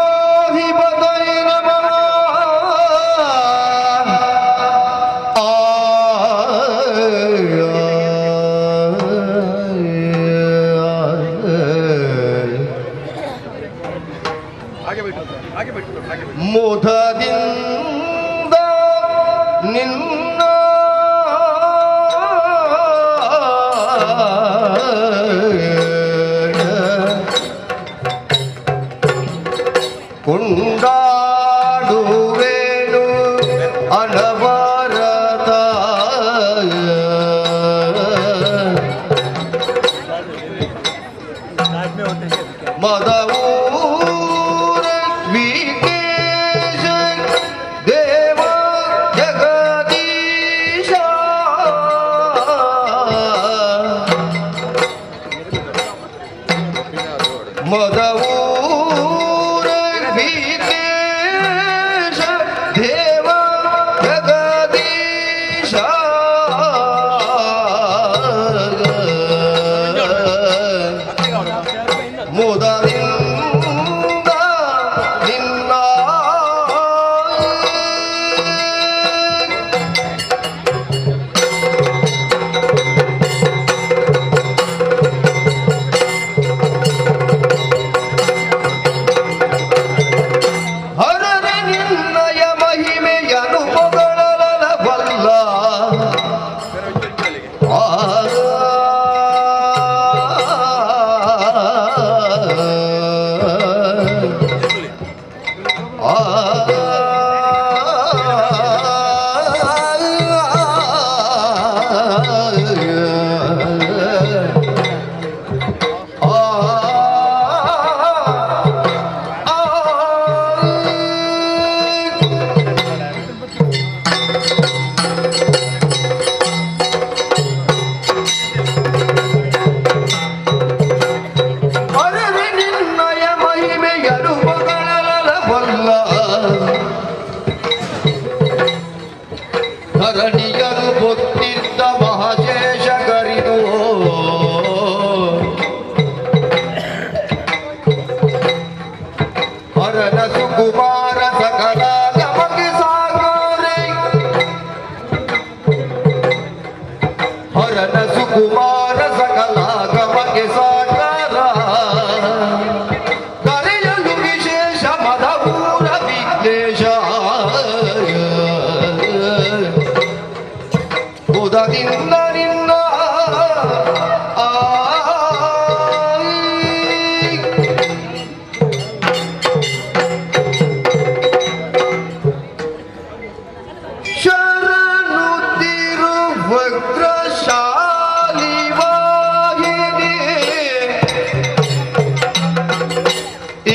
ಗುರುಗಳಾಧಿಪತಯೇ ನಮಃ. ಮುದದಿಂದ ನಿನ್ನ ಕೊಂಡಾಡುವೆನು ಅನವರತ. ಮದವೂರ ವಿಕೇಶ ದೇವ ಜಗದೀಶ, ಮದವೂರ ವಿಕೇಶ ದೇವ ಜಗದೀಶ, ಮುದದಿಂದ ನಿನ್ನ. ಹರರೆ, ನಿನ್ನಯ ಮಹಿಮೆಯನು ಹೊಗಳಲಬಲ್ಲ. ಆ ಆ ಆ. ಅರರೆ, ನಿನ್ನಯ ಮಹಿಮೆಯನು ಹೊಗಳಲಬಲ್ಲ. ಧರಣಿಯನು ಪೊತ್ತಿದ್ದ ಮಹಾಶೇಷ ಕರಿದು, ಹರನ ಸುಕುಮಾರ ಸಕಲ ನಮಗೆ ಸಾಗರೆ, ಹರನ ಸುಕುಮಾರ ಸಕಲ ಗಮಗೆ ಸಾಗರ, ಕರೆಯಲು ವಿಶೇಷ ಮದವೂರ ವಿಘ್ನೇಶ. ಮುದದಿಂದ ನಿನ್ನ ಆ. ಶರಣು ತಿರುವಕ್ರಶಾಲಿ ವಾಹಿನಿ. ಏ.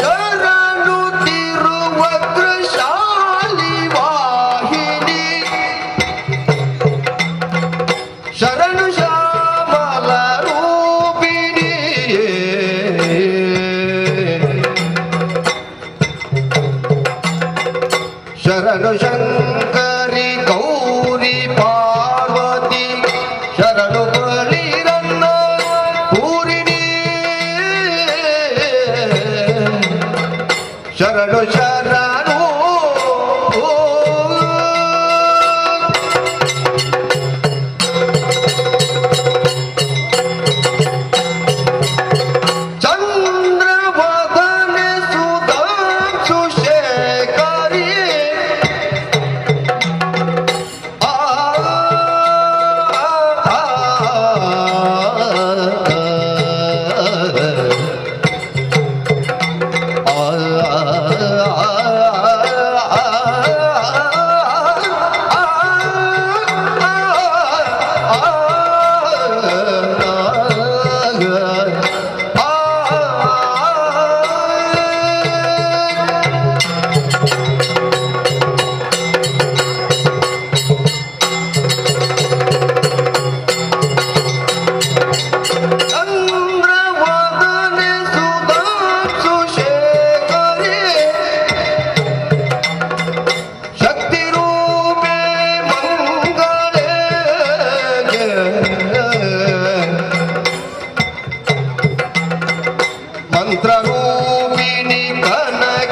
ಶರಣು ತಿರುವಕ್ರಶಾಲಿ ವಾಹಿನಿ, ಶರಣು ಶ್ಯಾಮಲ ರೂಪಿಣಿ, ಶರಣು ಶಂಕರಿ ಗೌರಿ ಪಾರ್ವತಿ, ಶರಣು ಬಲಿರನ್ನ ಪೂರಿಣಿ, ಶರಣು ಶರಣು. ಚಂದ್ರವದನೆ ಸುಧಾಂಶು ಶೇಖರಿ. ಆ ಆ. ಮಂತ್ರರೂಪಿಣಿ ಕನಕಭೂಷಿಣಿ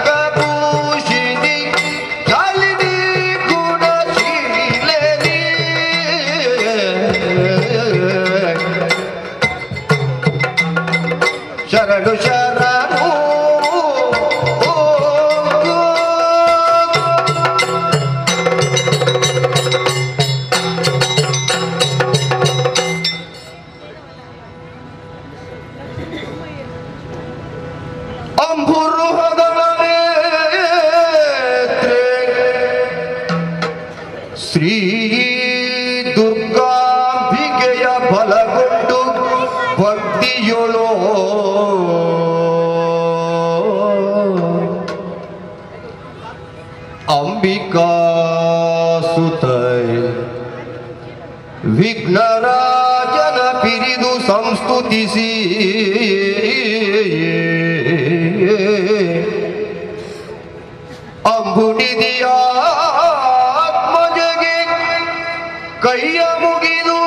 ಶಾಲಿನಿ ಗುಣಶೀಲಿನಿ ಶರಣು ಶರಣು ಅಂಬುರುಹದ ಶ್ರೀ ದುರ್ಗಾಂಬಿಕೆಯ ಬಲಗೊಂಡು ಭಕ್ತಿಯೊಳು ಅಂಬಿಕಾ ಸುತ ವಿಘ್ನರಾಜನ ಪಿರಿದು ಸಂಸ್ತುತಿಸಿ ಅಂಬುನಿಧಿಯ ಆತ್ಮಜಗೆ ಕೈಯ ಮುಗಿದು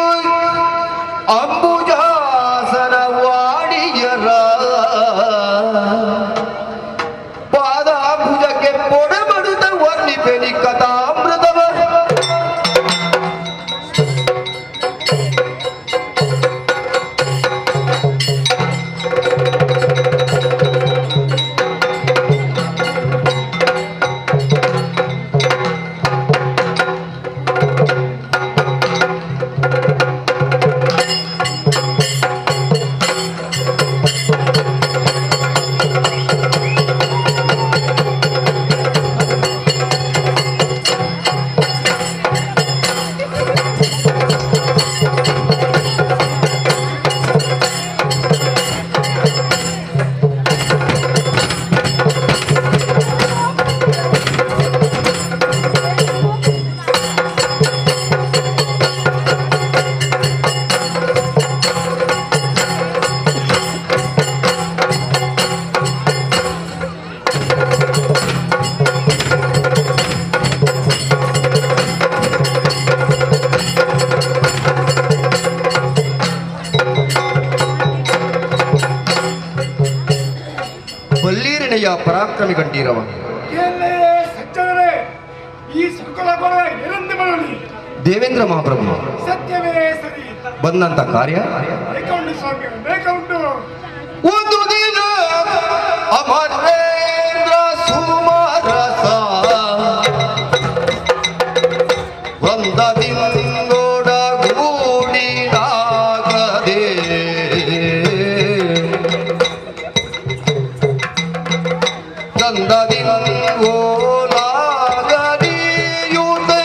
ಅಂಬುಜಾಸನ ವಾಡಿಯರ ಪಾದಾಂಬುಜಕ್ಕೆ ಪೊಡಬಡುತ್ತ ವರ್ಣಿಪೆನಿ ಕಥಾಮೃತವ. ಬಲ್ಲೀರಿನೆಯ ಪರಾಕ್ರಮಿ ಕಂಠೀರವ. ಎಲ್ಲೇ ಸಜ್ಜನರೇ, ಈ ಸುಖಲಗೊಳ ಏನೆಂದು ಮಾಡಲಿ? ದೇವೇಂದ್ರ ಮಹಾಪ್ರಭು, ಸತ್ಯವೇ ಸರಿ. ಬಂದಂತ ಕಾರ್ಯ ಬೇಕುಂಟು ಸ್ವಾಮಿ, ಬೇಕುಂಟು. ಒಂದು ದಿನ ಅಮರೇಂದ್ರ ಸುಮರಸ ವೃಂದದಿಂದೊಡಗೂಡಿದಾಗದೆ ಚಂದದಿಂಗೋಲಾಗದಿಯುತೆ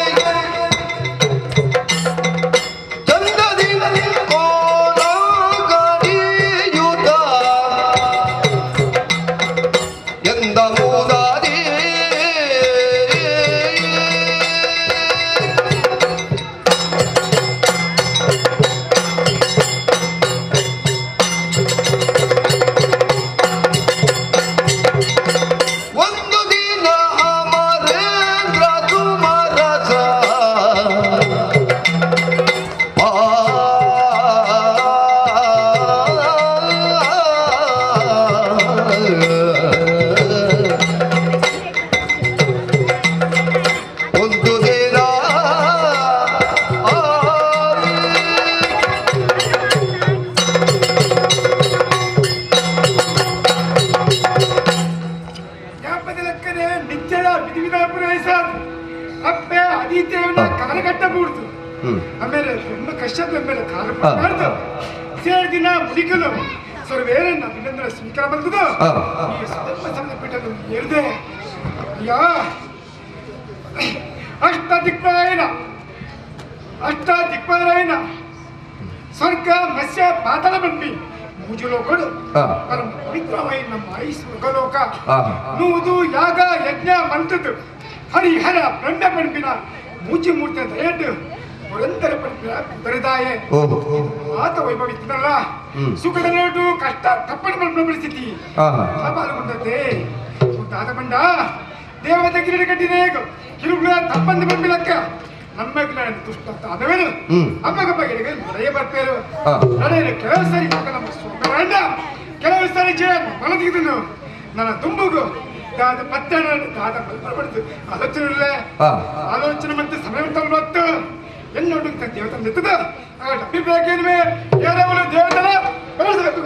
ಚಂದದಿಂಗೋಲಾಗದಿಯುತ ಎಂದ ಮೂದಾದಿ. ಒಂದು ದಿನ ಅಮರೇಂದ್ರ ತುಮರಸ ಆ ಒಂದು ದಿನ ಆ ಜ್ಞಾಪಕ ಲೆಕ್ಕನೆ ನಿತ್ಯದ ವಿಧಿವಿಧಾನ ಪೂರೈಸಾದು ಅಪ್ಪೆ ಅದಿತ್ಯವನ್ನ ಕಾಲಗಟ್ಟಕೂಡ್ದು. ಆಮೇಲೆ ತುಂಬ ಕಷ್ಟದ ಮೇಲೆ ಕಾಲು ಮಾಡಾರ್ದು ಸೇರು ದಿನ ಮುಡಿಕಲು ಸರ್ವೇರನ್ನ ಅಭಿನಂದನೆ ಸ್ವೀಕಾರ ಬಂದದು. ಈ ಸುಧರ್ಮ ಸಮಯ ಪೀಠದ ಏರಿದೆ ಅಯ್ಯ ಅಷ್ಟ ದಿಕ್ಪಾಯನ ಅಷ್ಟ ದಿಕ್ಪಾಯನ ಸ್ವರ್ಗ ಮತ್ಸ್ಯ ಪಾತಾಳ ಬಂಪಿ ಮೂಜುಲೋಕಡು ಪರಮ ಪವಿತ್ರವೈ ನಮ್ಮ I ಸ್ವರ್ಗಲೋಕ. ನೂದು ಯಾಗ ಯಜ್ಞ ಮಂತ್ರದ್ದು ಹರಿಹರ ಬ್ರಹ್ಮ ಪಂಪಿನ ಮೂಜಿ ಮೂರ್ತಿ ದಯಟ್ಟು ಪುರಂದರ ಪಂಪಿನ ಪುದರಿದಾಯೆ. ಓಹೋ. ಆತ ವೈಭವ ಇತ್ತದಲ್ಲ. ಸುಖದ ನೋಟು ಕಷ್ಟ ತಪ್ಪಣ ಪಂಪಿನ ಪರಿಸ್ಥಿತಿ ಪಾಲ್ಗೊಂಡತೆ ದಾದ ಬಂಡ ದೇವತೆ ಕಿರೀಟ ಕಟ್ಟಿದೆ ಕಿರುಗುಳ ತಪ್ಪಂದು ಬಂಬಿಲಕ್ಕ ನಮ್ಮ ದುಷ್ಟ ಆದವೇನು. ಅಮ್ಮಗಪ್ಪ ಗಿಡಗಳು ನಡೆಯ ಬರ್ಪೇರು. ನಡೆಯಲು ಕೆಲವು ಸರಿ ಮಗ ನಮ್ಮ ಸ್ವಾಮಿರಾಂಡ ಕೆಲವು ಸಾರಿ ಜಯ ಮಲದಿಗಿದನು ನನ್ನ ತುಂಬುಗು ದಾದ ಪತ್ತಣ ದಾದ ಬಲ್ಪಡ್ದು ಆಲೋಚನೆ ಇಲ್ಲ. ಆಲೋಚನೆ ಮತ್ತೆ ಸಮಯ ಬತ್ತು എന്നോട് ದೇವತನ ಎತ್ತದ ಆಗ ಡಬ್ಬಿ ಬೇಕೇನುವೆ ಯಾರವನು ದೇವತನ ಬೆಳೆಸಬೇಕು.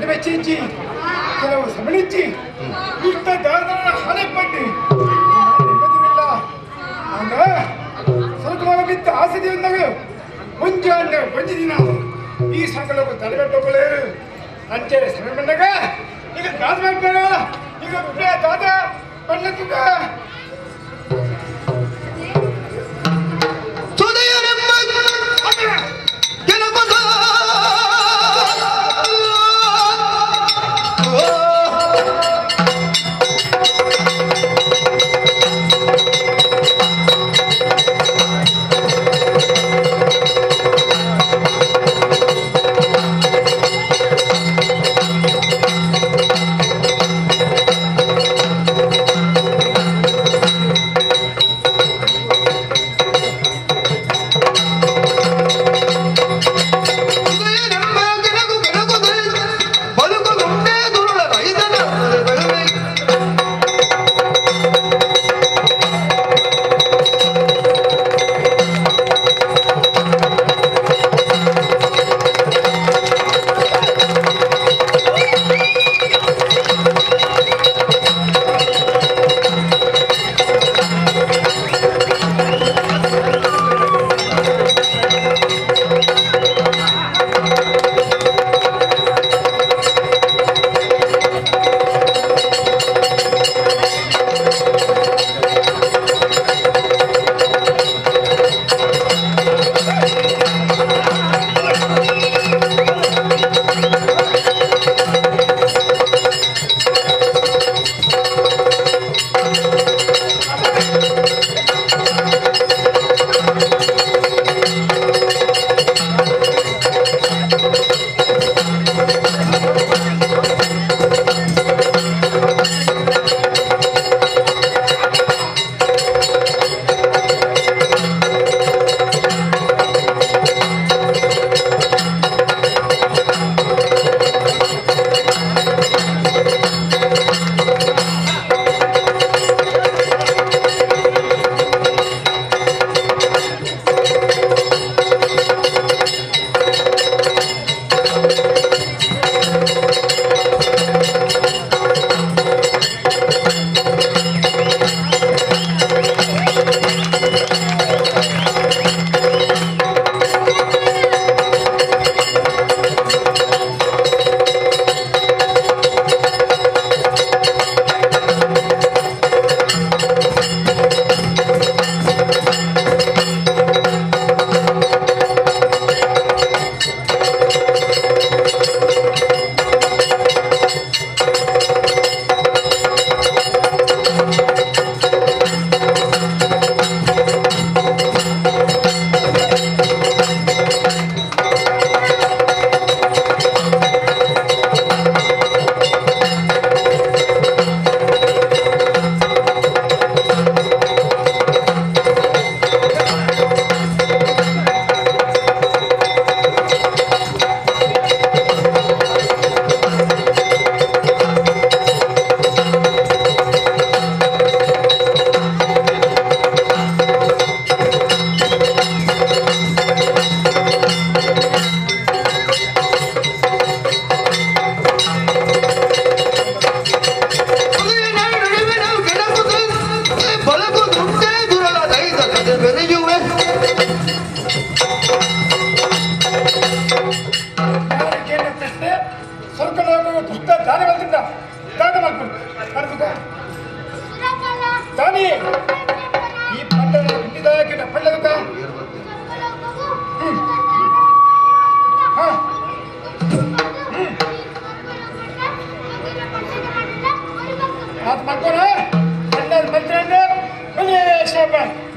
ಮಂಡಿ ಬೆಚ್ಚಿಂಚಿ ಕೆಲವು ಸಮಣಿಂಚಿ ದುಷ್ಟ ದಾದನ ಹಳೆ ಪಂಡಿ ನೆಮ್ಮದಿವಿಲ್ಲ ಆಗ ಸ್ವಲ್ಪ ಬಿತ್ತ ಆಸತಿ ಅಂದಾಗ ಮುಂಜಾನೆ ಒಂಜಿ ದಿನ ಈ ಸಂಕಲಕ್ಕೂ ತಲೆಗಟ್ಟುಕೊಳ್ಳೇರು ಅಂಚೆ ಸಮಯ ಬಂದಾಗ ಈಗ ದಾದ ಮಾಡ್ಬೇಡ ಈಗ ದಾದ ಬಣ್ಣಕ್ಕ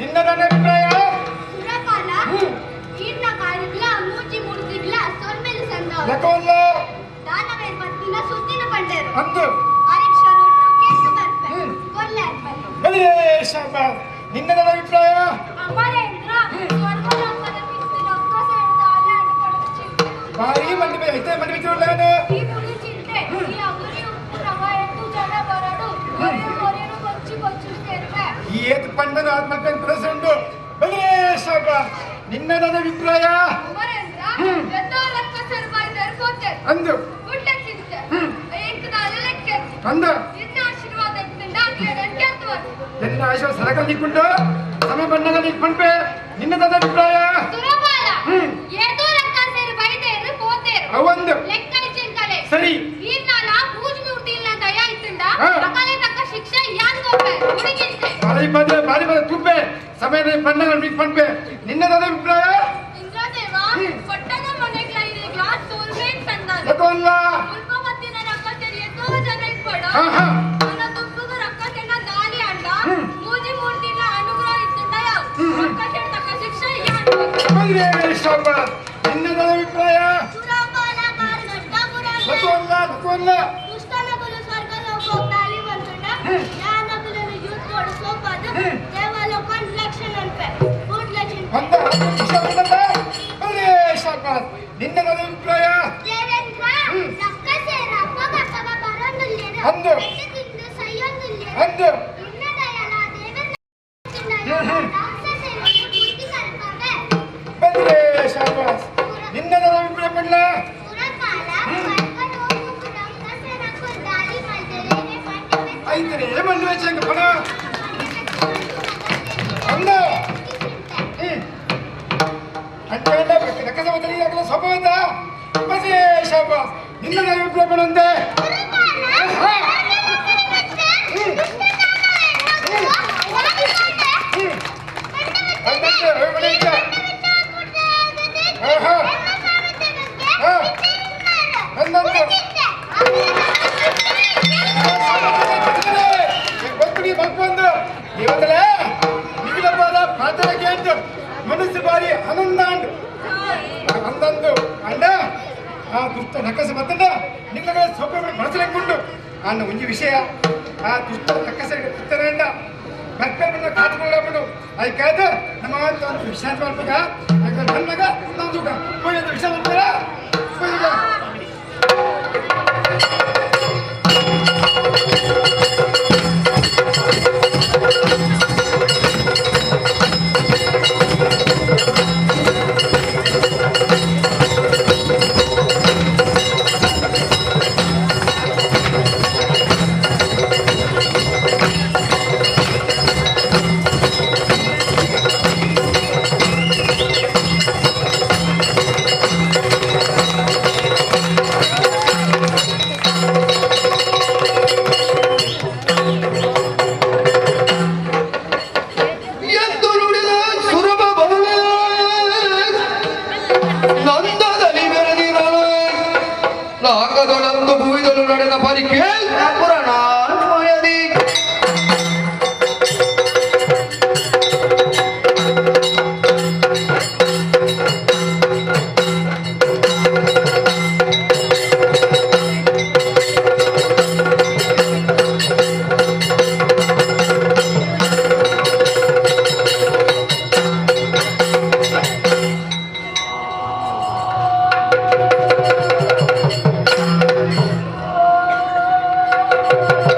ನಿನ್ನದನ್ನ ಅಭಿಪ್ರಾಯ ನಿನ್ನದನ್ನ ಅಭಿಪ್ರಾಯ ಭಾರಿ ಮಂಡಿ ಐತೆ ಮಂಡಿ ಈ ಏತ್ ಪಂಡನ ಆತ್ಮಕ್ಕೆ ಪ್ರಸಂಡು ನಿನ್ನದಾದ ಅಭಿಪ್ರಾಯ ಅಂದು ಅಂದ ನಿನ್ನ ಆಶೀರ್ವಾದ ಇತ್ತಿಂದ ಅಕ್ಲೇಡ್ ಕೇಳ್ತವರು ಎನ್ನ ಆಶೀರ್ವಾದ ಸರಕಲ್ ನಿಕ್ಕೊಂಡು ಸಮಯ ಬಂದಾಗ ನೀಕ್ ಪಂಪೆ ನಿನ್ನದಾದ ಅಭಿಪ್ರಾಯ ಸುರಪಾಲ ಏತೋ ರಕ್ಕ ಸೇರಿ ಬೈದೇರು ಪೋತೇರು ಅವೊಂದು ಲೆಕ್ಕ ಇಚ್ಚಿಂಕಲೆ ಸರಿ ಈರ್ನಾಲ ಪೂಜೆ ಮೂರ್ತಿ ಇಲ್ಲ ದಯ ಇತ್ತಿಂದ ಹಾ. ಅಕಲೆ ತಕ್ಕ ಶಿಕ್ಷೆ ಯಾನ್ ಕೊಪ್ಪೆ ಹುಡುಗಿಂತೆ ಬಾರಿ ಪದ ಬಾರಿ ಪದ ತುಪ್ಪೆ ಸಮಯ ಬಂದಾಗ ನೀಕ್ ಪಂಪೆ ನಿನ್ನದಾದ ಅಭಿಪ್ರಾಯ ಇಂದ್ರದೇವ ಹ್ಮ್. ಕೊಟ್ಟದ ಮನೆಗ್ಲ ಇರೇಗ್ಲ ಸೋಲ್ಮೇಟ್ ತಂದಾನ ಯತೋಲ್ಲ ಮುಲ್ಪ ಮತ್ತಿನ ರಕ್ಕ ಸೇರಿ ಏತೋ ಜನ ಇಪ್ಪಡ ಹಾ ಹಾ ನನ್ನ ತುಪ್ಪಗ ರಕ್ಕ ಸೇನ ದಾಲಿ ಅಂಡ ಹ್ಮ್. ಪೂಜೆ ಮೂರ್ತಿ ಇಲ್ಲ ಅನುಗ್ರಹ ಇತ್ತಿಂದ ಯಾವ ಹ್ಮ್, ಹ್ಮ್. ರಕ್ಕ ಸೇರಿ ತಕ್ಕ ಶಿಕ್ಷೆ ಯಾನ್ ಕೊಪ್ಪೆ ಬಂದ್ರೆ ಶಾಬಾಸ್ ನಿನ್ನದಾದ ಅಭಿಪ್ರಾಯ ಸುರಪಾಲ ಕಾರ್ ಗಟ್ಟ ಪುರಾಣ ಲತೋಲ್ಲ ಲತೋಲ್ಲ ದುಷ್ಟನಗುಲು ಸ್ವರ್ಗಲೋಕ ದಾಳಿ ಬಂತುಂಡ ಹ್ಮ್. ಜ್ಞಾನಗುలను ಯುದ್ಧೋಡು ಸೋಪಾದ ಹ್ಮ್. ದೇವಲೋಕ ಲಕ್ಷಣ ಅನ್ಪೆ ಮೂರು ಲಕ್ಷಣ ಒಂದ ಬಂದ್ರೆ ಶಾಬಾಸ್ ನಿನ್ನದಾದ ಅಭಿಪ್ರಾಯ ದೇವೇಂದ್ರ ಹ್ಮ್. ರಕ್ಕಸೇರ ಅಪ್ಪಗ ಬರೋಂದುಲ್ಲೇರು ಅಂದು. ಪೆಟ್ಟು ತಿಂದು ಸೈಯೊಂದುಲ್ಲೇರು ಅಂದು ಇನ್ನದಯಲ ದೇವೇಂದ್ರ ಹ್ಮ್, ಹ್ಮ್. ರಾಕ್ಷಸೇನನ್ನು ಬುದ್ಧಿ ಕಲ್ಪವೆ ಬಂದ್ರೆ ಶಾಬಾಸ್ ನಿನ್ನದಾದ ಅಭಿಪ್ರಾಯ ಪಡ್ಲ ಸುರಪಾಲ ಹ್ಮ್. ಸ್ವರ್ಗಲೋಕಕ್ಕೆ ರಕ್ಕಸೇರಕ್ಕೂ ದಾಳಿ ಮಲ್ದೆರೆ ಮಂಟಪೆ ಐತನೆ ಏಮನ್ನು ವೆಚ್ಚಂಗ ಪಣ ಅಂದ ಹ್ಮ್ ಅಂಟೇಂಡ ರಕ್ಕಸ ಬದಲಿ ಆಗಲ ಸ್ವಭಾವದ ಬಂದ್ರೆ ಶಾಬಾಸ್ ನಿನ್ನದಾದ ಅಭಿಪ್ರಾಯ ಪಡಂದೆ ಹ್ಮ್ ಅಂದಂತೆ ಹೋಗ್ಬಿಡಿ ಆಹಾ. ಹಾ. ಅಂದಂತೆ. ಭಕ್ತರಿಗೆ ಮಲ್ಪೊಂದು ದೇವತಲೇ ನಿಖಿಲವಾದ ಪ್ರಾರ್ಥನೆ ಕೇಳ್ತು ಮನಸ್ಸು ಬಾರಿ ಆನಂದ ಅಂಡು ಅಂದಂದು ಅಂಡ ಆ ದುಷ್ಟ ನಕಸ ಬತ್ತಂಡ ನಿಖಿಲಗಳ ಸೌಕರ್ಯಗಳು ಬಳಸಲೆಂಗುಂಡು ಅನ್ನ ಒಂಜಿ ವಿಷಯ ಆ ದುಷ್ಟ ನಕಸ ಉತ್ತರಂಡ ಬರ್ಪೆ ಕಾತುಕೊಳ್ಳಬಿಡು ಅದಕ್ಕಾದ ನಮ್ಮ ಒಂದು ವಿಶ್ರಾಂತಿ ಮಾಡ್ಬೇಕ ನನ್ನ ಮಗ ನಾನು ಹೋಗಿ ವಿಶ್ರಾಂತಿ ಮಾಡ್ಬೇಕ ಹೋಗಿ. ಎಂದು ನುಡಿದ ಸುರಭ ಬರುವೆ ನಂದದಲ್ಲಿ ಬೆರೆದಿರಳು ನಾಗದೊಳಂದು ಭೂಮಿದಳು ನಡೆದ ಪರಿಕೆ ಪುರಾಣಾನ್ವಯದಿ ಆ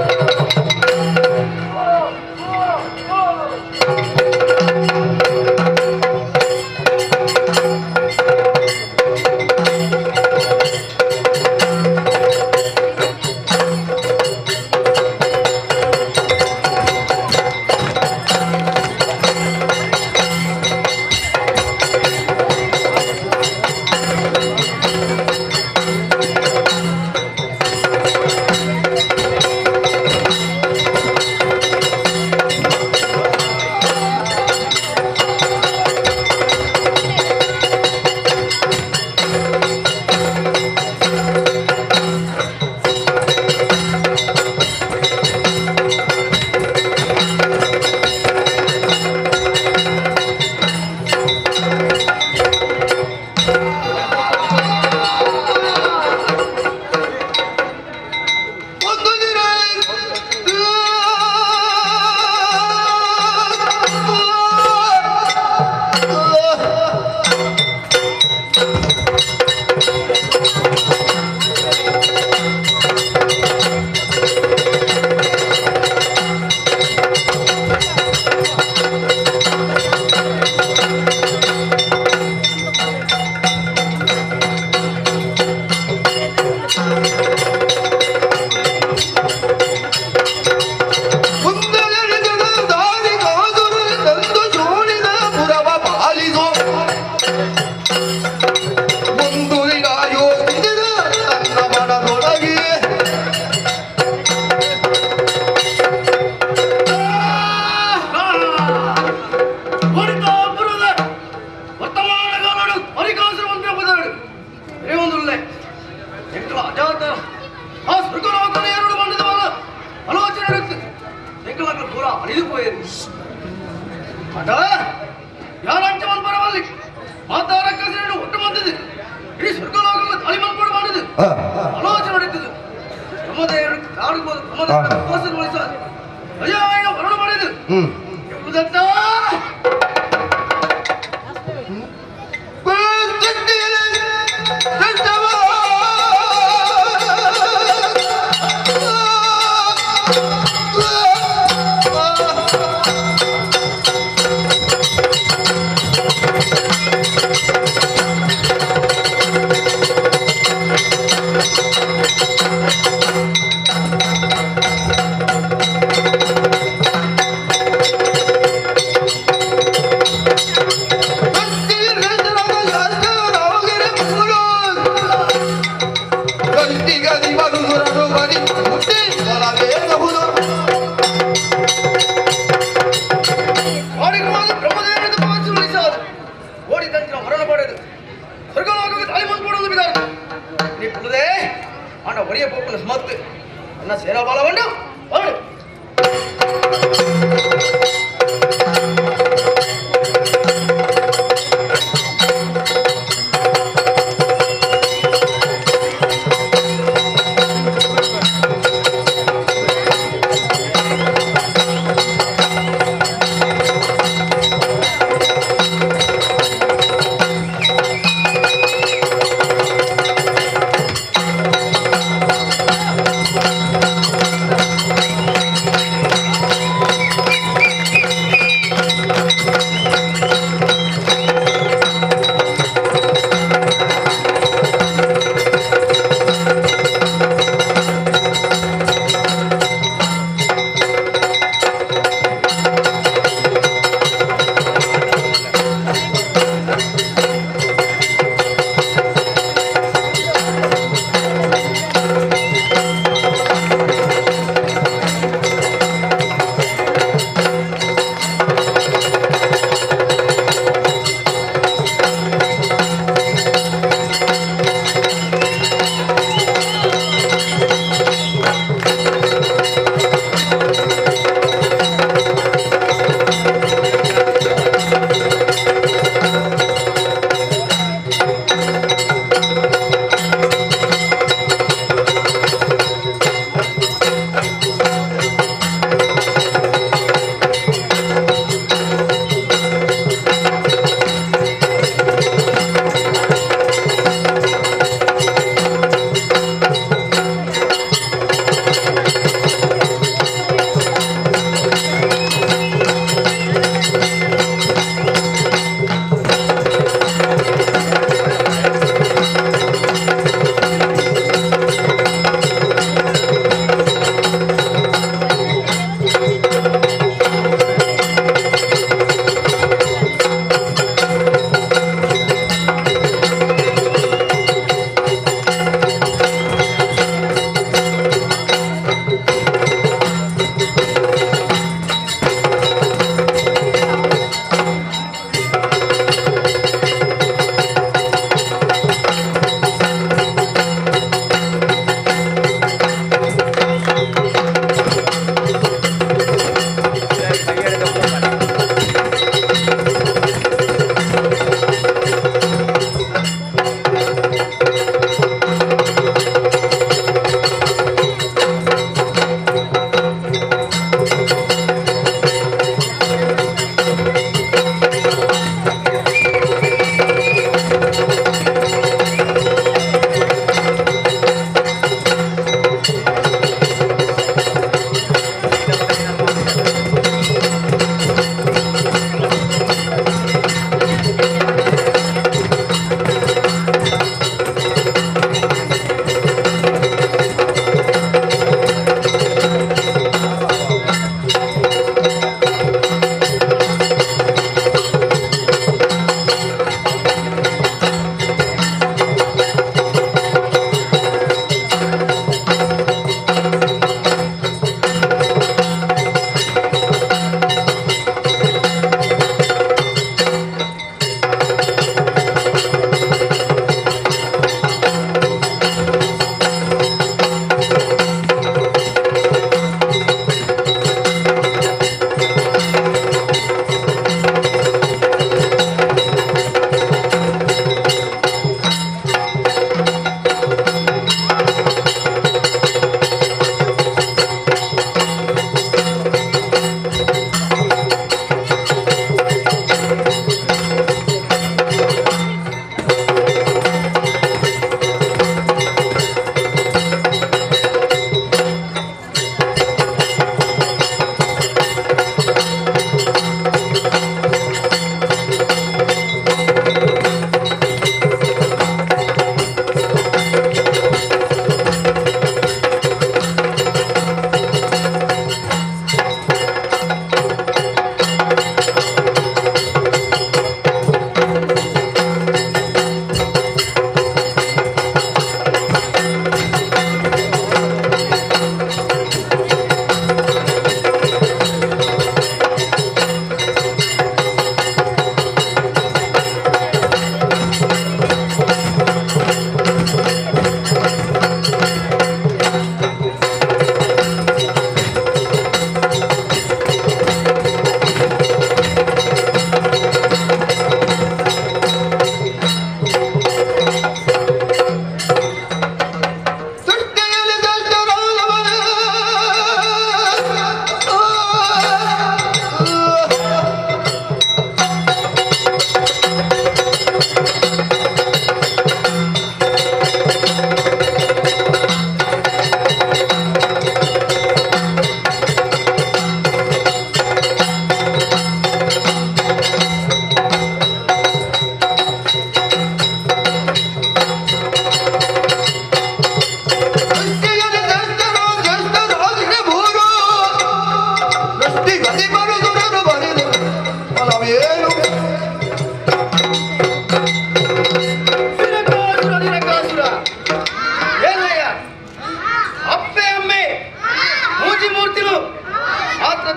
ಅಟ ಯಾರಂಚ ಮನ್ಪರವಲ್ಲಿ ಮಾತಾರ ಕಸರನ್ನು ಒಟ್ಟು ಬಂದಿದೆ ಇಡೀ ಸ್ವರ್ಗಲೋಕದ ತಾಳಿ ಮನ್ಪಡು ಮಾಡಿದೆ. ಆಲೋಚನೆ ನಡೆಯುತ್ತದೆ. ಬ್ರಹ್ಮದೇವರು ಕಾಡುಬೋದು ಬ್ರಹ್ಮದೇವರ ಉಪವಾಸ ಮಾಡಿಸ ಅಜಾಯನ ವರ್ಣ ಮಾಡಿದೆ. ಎಂಬುದತ್ತ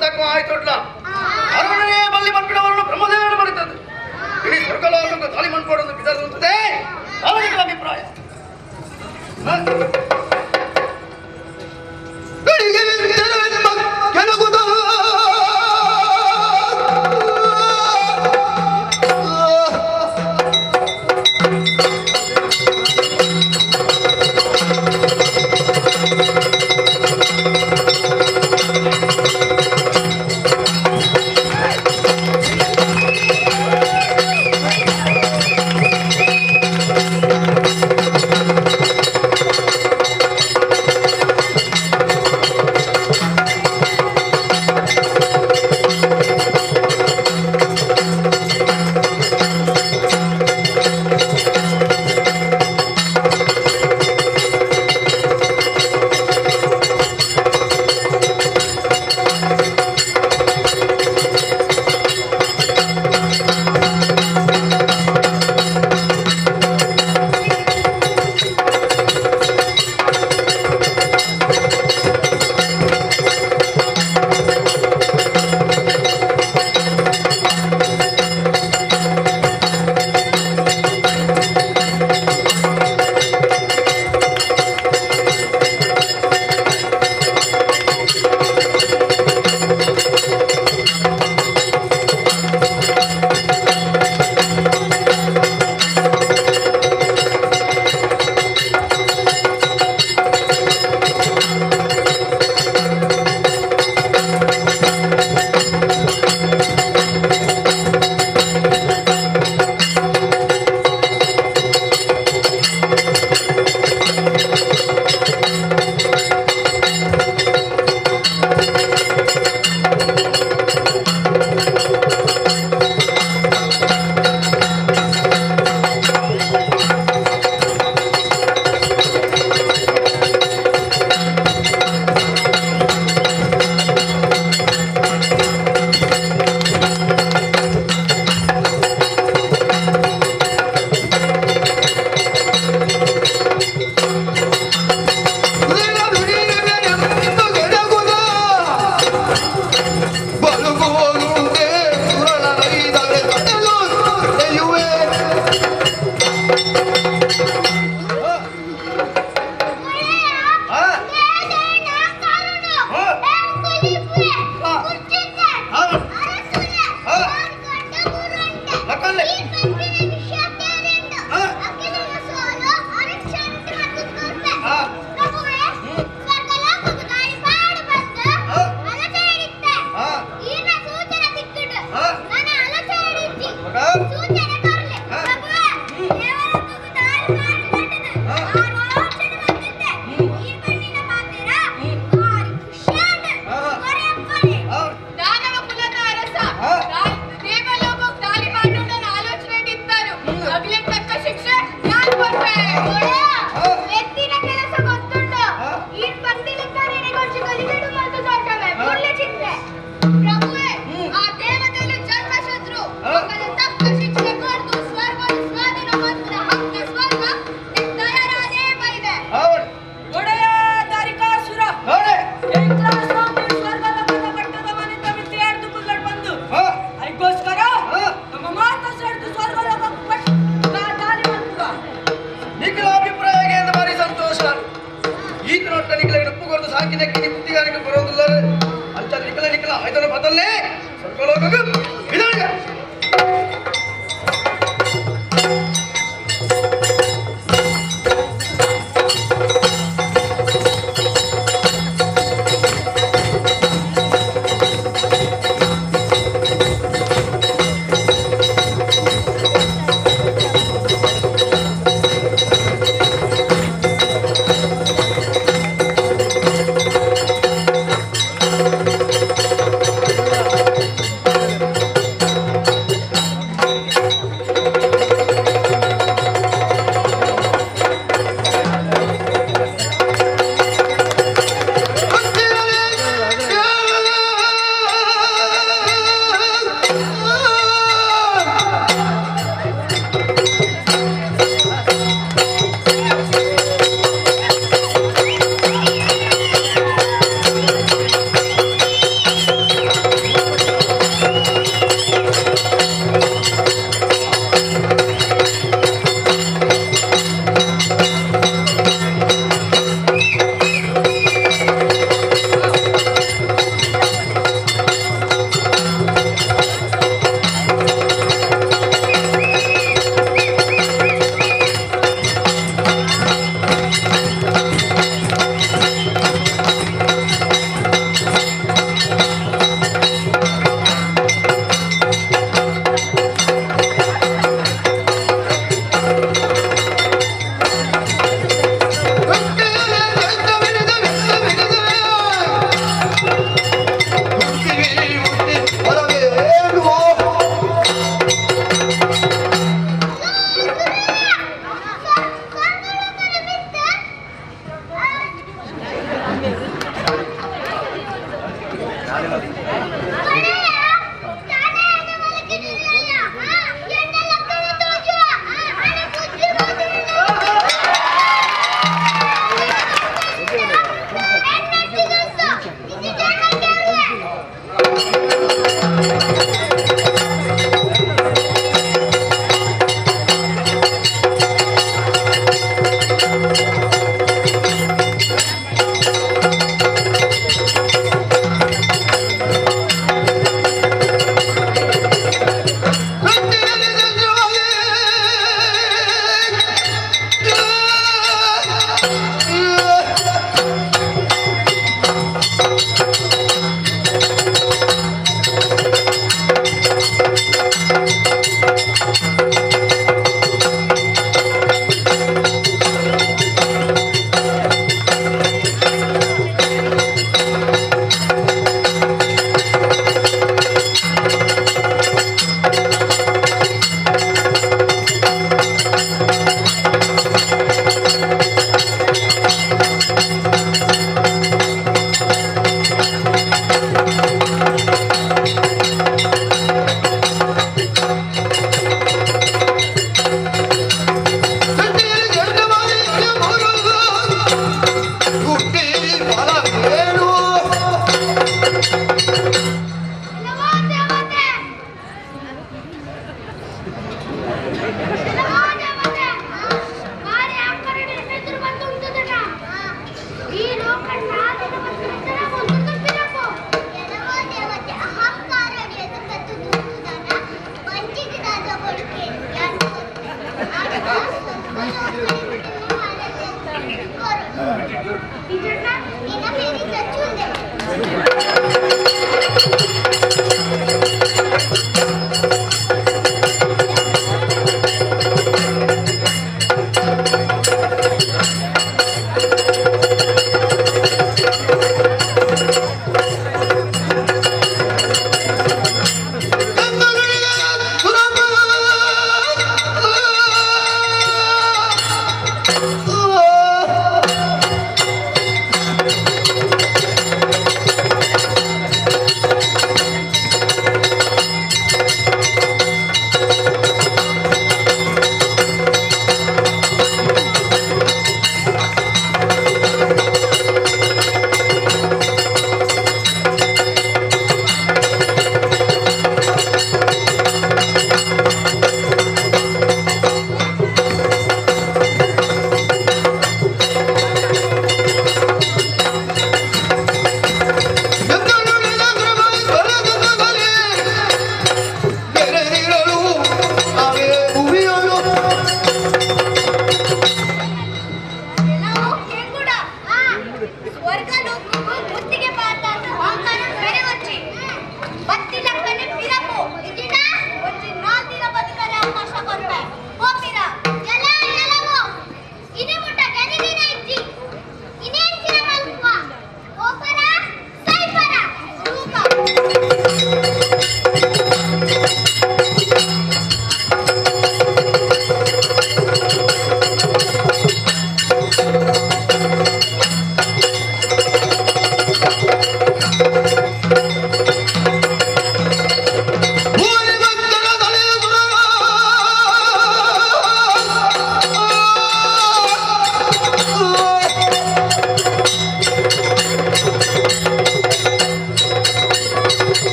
ತಕ್ಕ ಆಯ್ತೊಡ್ಲ ಅರುಣನೇ ಬಲ್ಲಿ ಮನ್ಪಿಡವರನ್ನು ಬ್ರಹ್ಮದೇವರು ಬರುತ್ತದೆ ಇಡೀ ಸ್ವರ್ಗಲೋಕಕ್ಕೆ ತಾಳಿ ಮನ್ಪೋಡೊಂದು ಬಿದರುತ್ತದೆ ಅವನಿಗೆ ಅಭಿಪ್ರಾಯ. ಿ.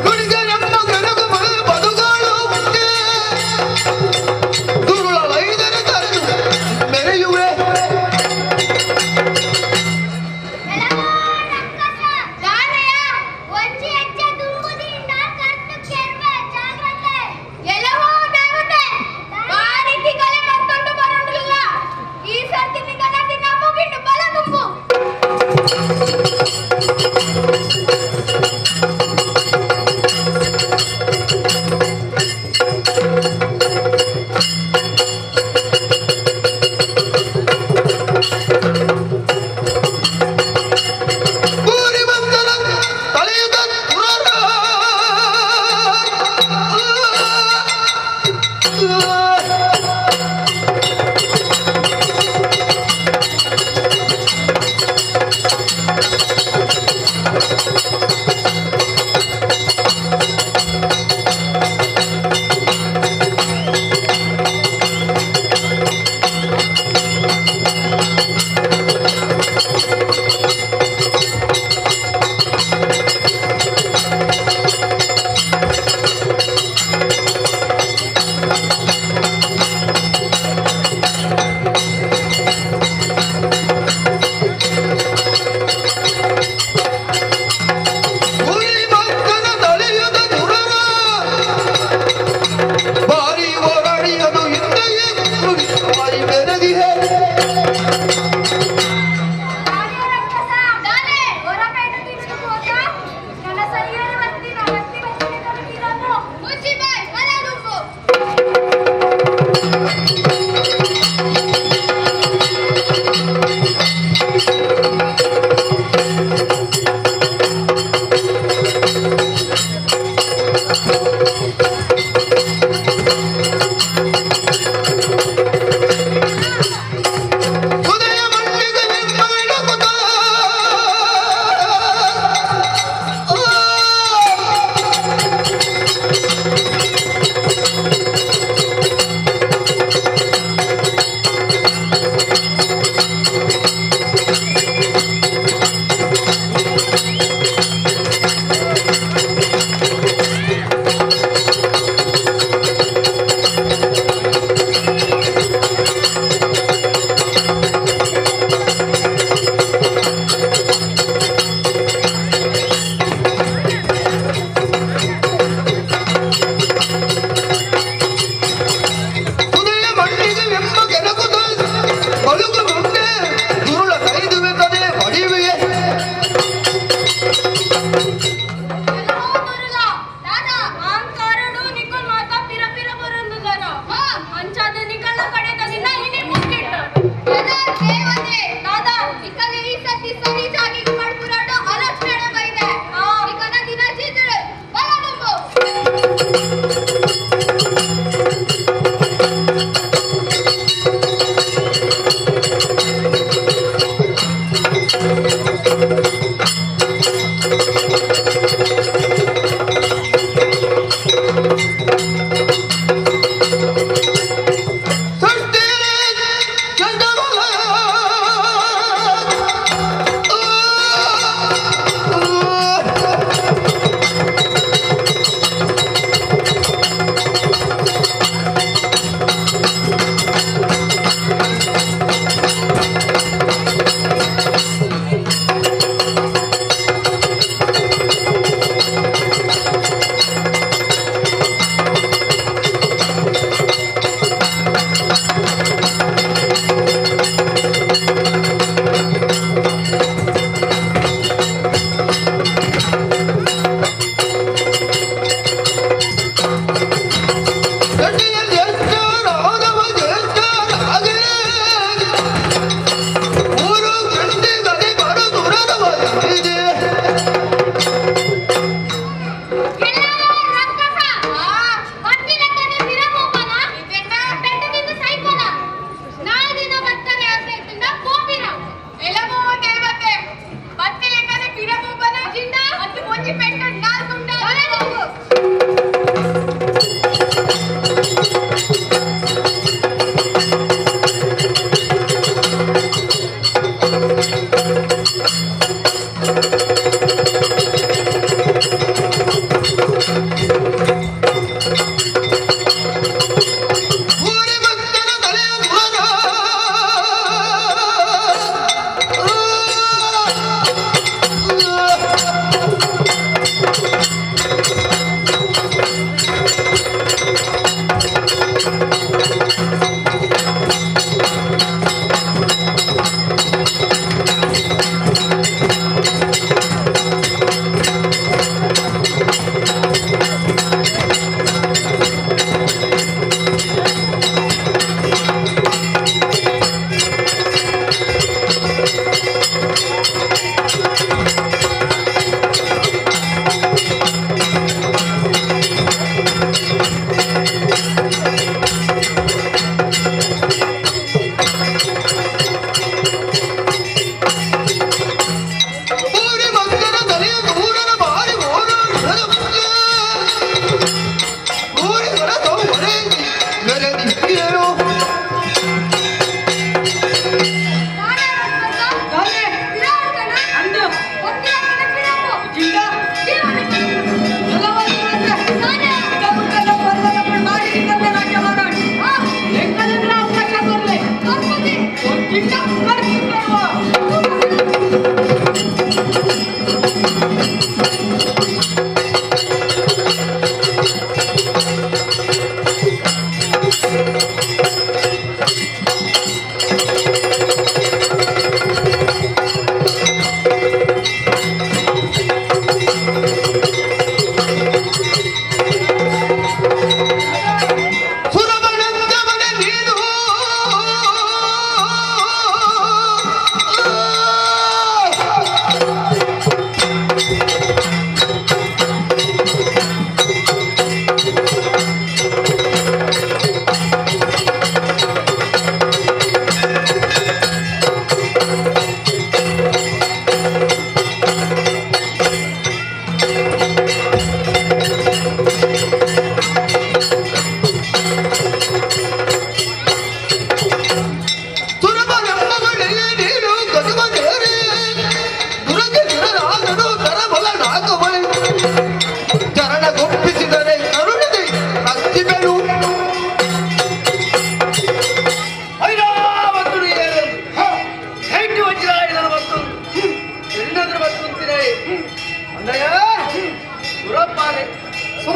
ನುಡಿದ ನಮ್ಮ ಗರಗು ಬದುಗಳು ಉಂಟೆ.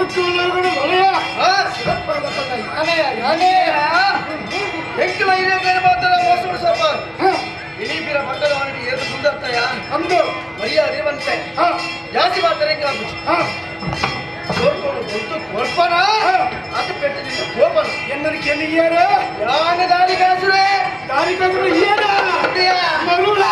ಒಳೆಯ ಯಾನೆ ಎಂಕಲ ಹಿರಿಯ ಮಾತ್ರ ಮೋಸ ಸ್ವಲ್ಪ ಇಡೀ ಪಕ್ಕದ ಮನೆಗೆ ಏನು ಸುಂದರ್ತಯ ಅಂದು ಮರ್ಯಾದೆ ಬಂತೆ ಜಾಸ್ತಿ ಮಾತ್ರ ಎಂಕಲ ಗೊತ್ತು ಕೊಲ್ಪನ ಅದು ಪೆಟ್ಟದಿಂದ ಕೋಪನ ಎನ್ನರು ಕೇಳಿಯಾರ ಯಾನೆ ದಾರಿ ಕಾಸುರೆ ದಾರಿ ಕಾಸುರೆ ಏನ ಮರುಳ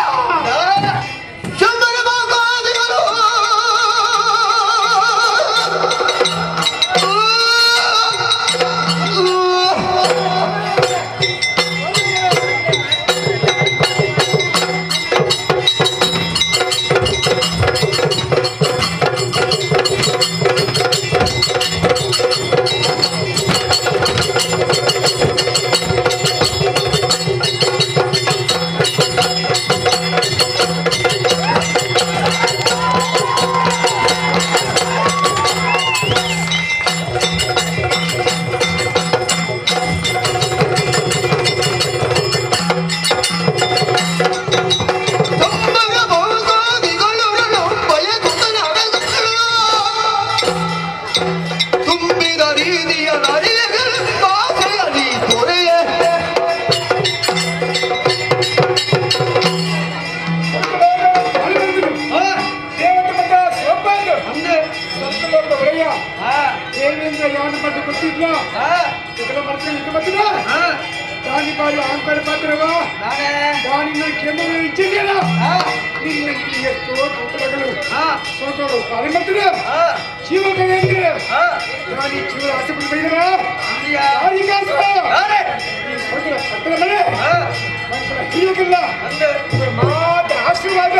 ಆಶೀರ್ವಾದ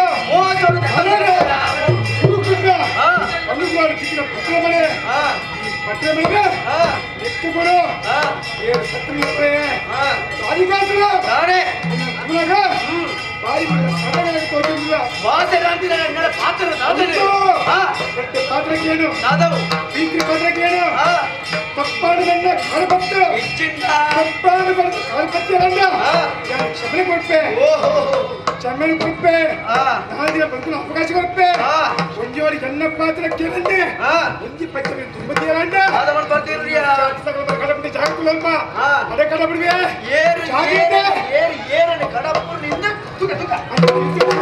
ಕ್ಷಮೆ ಕೊಡ್ಪೆ ಕ್ಷಮೆ ಕೊಡ್ಪೆ ನಾದಿನ ಬದುಕಲು ಅವಕಾಶ ಕೊಡ್ಪೆ ಒಂಜೋಡಿ ಎನ್ನ ಪಾತ್ರ ಕೇಳಂಡೆ ಒಂಜಿ ಪಚ್ಚ ತುಂಬ ಕೇಳಂಡ ಕಡಪಡಿ ಜಾಗಕ್ಕಲ್ಲ ಅದೇ ಕಡಪಡಿವೆ ಏರು ಏರು ಏರನೆ ಕಡಪು ನಿಂದ ತುಕ ತುಕ ಿ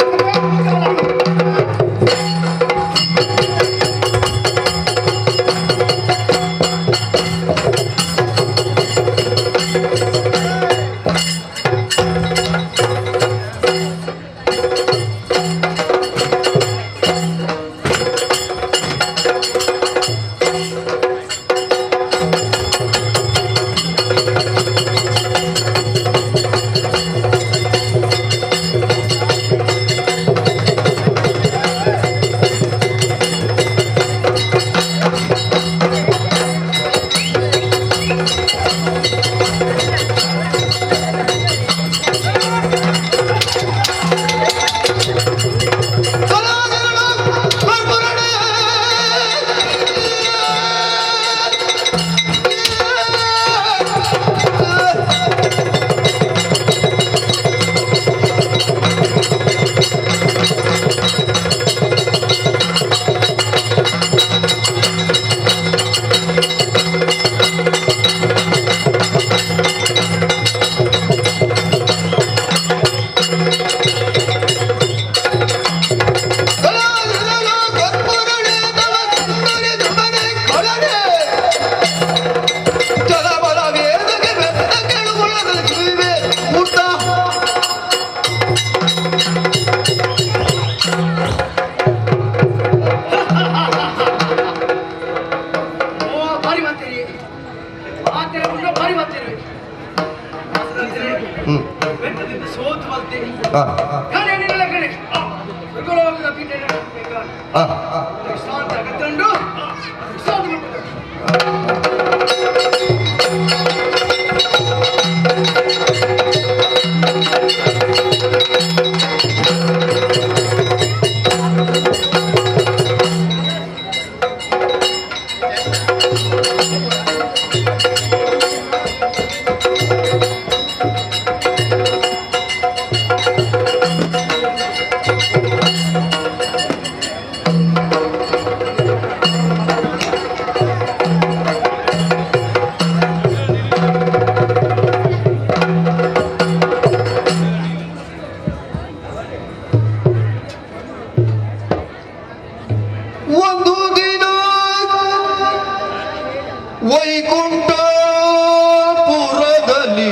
ವೈಕುಂಠಪುರದಲ್ಲಿ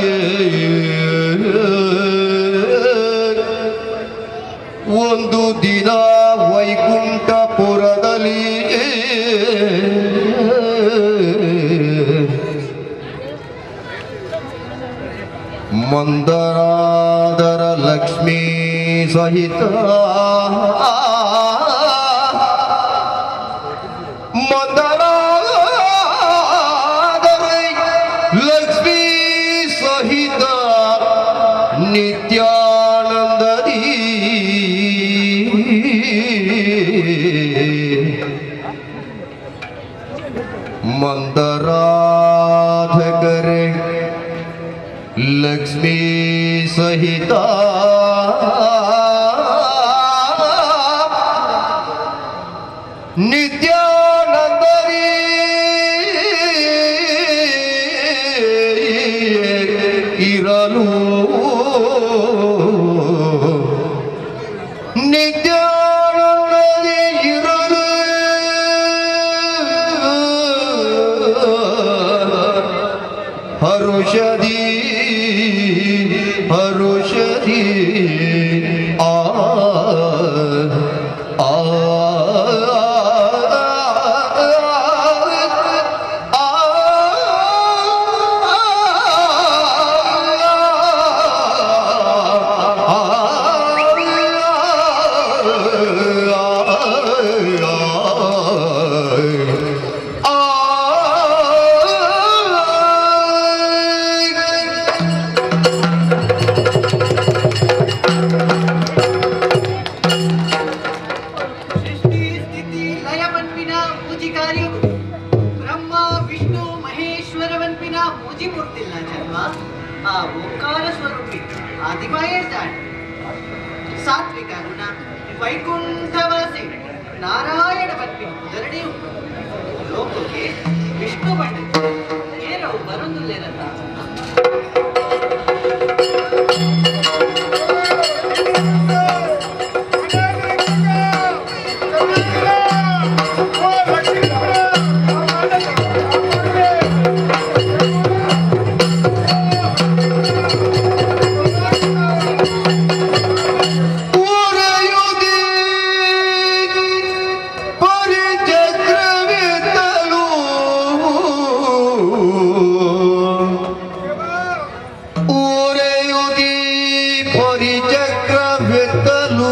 ಒಂದು ದಿನ ವೈಕುಂಠಪುರದಲ್ಲಿ ಮಂದರಾದರ ಲಕ್ಷ್ಮೀ ಸಹಿತ ಮಂದರಾದರ ಲಕ್ಷ್ಮೀ ಸಹಿತ ನಿತ್ಯಾನಂದದಿ ಮಂದರಾಧಕರೆ ಲಕ್ಷ್ಮೀ ಸಹಿತ ನಿತ್ಯಾನಂದರಿ ಇರಲು ನಿತ್ಯಾನಂದರಿ ಇರಲು ಹರುಷದಿ ಹರುಷದಿ ಆ ಆ ಸೃಷ್ಟಿ ಸ್ಥಿತಿ ಲಯ ಪನ್ಪಿನ ಮೂಜಿ ಕಾರ್ಯವು ಬ್ರಹ್ಮ ವಿಷ್ಣು ಮಹೇಶ್ವರ ವನ್ಪಿನ ಮೂಜಿ ಮೂರ್ತಿಲ್ಲ ಜನ್ಮ ಆ ಓಂಕಾರ ಸ್ವರೂಪಿ ಆದಿಮಾಯೇರ್ದಾಣ್ ಸಾತ್ವಿಕ ಗುಣ ವೈಕುಂಠವಾಸಿ ನಾರಾಯಣ ಪನ್ಪಿನ ಉದರಣೆಯು ಲೋಕಕ್ಕೆ ವಿಷ್ಣು ಪಂಡಿತ ಏರವು ಬರೊಂದುಲ್ಲೇರಲ್ಲ. ಉರೆಯುದಿ ಪರಿಚಕ್ರವಿತ್ತಲು ಉರೆಯುದಿ ಪರಿಚಕ್ರವಿತ್ತಲು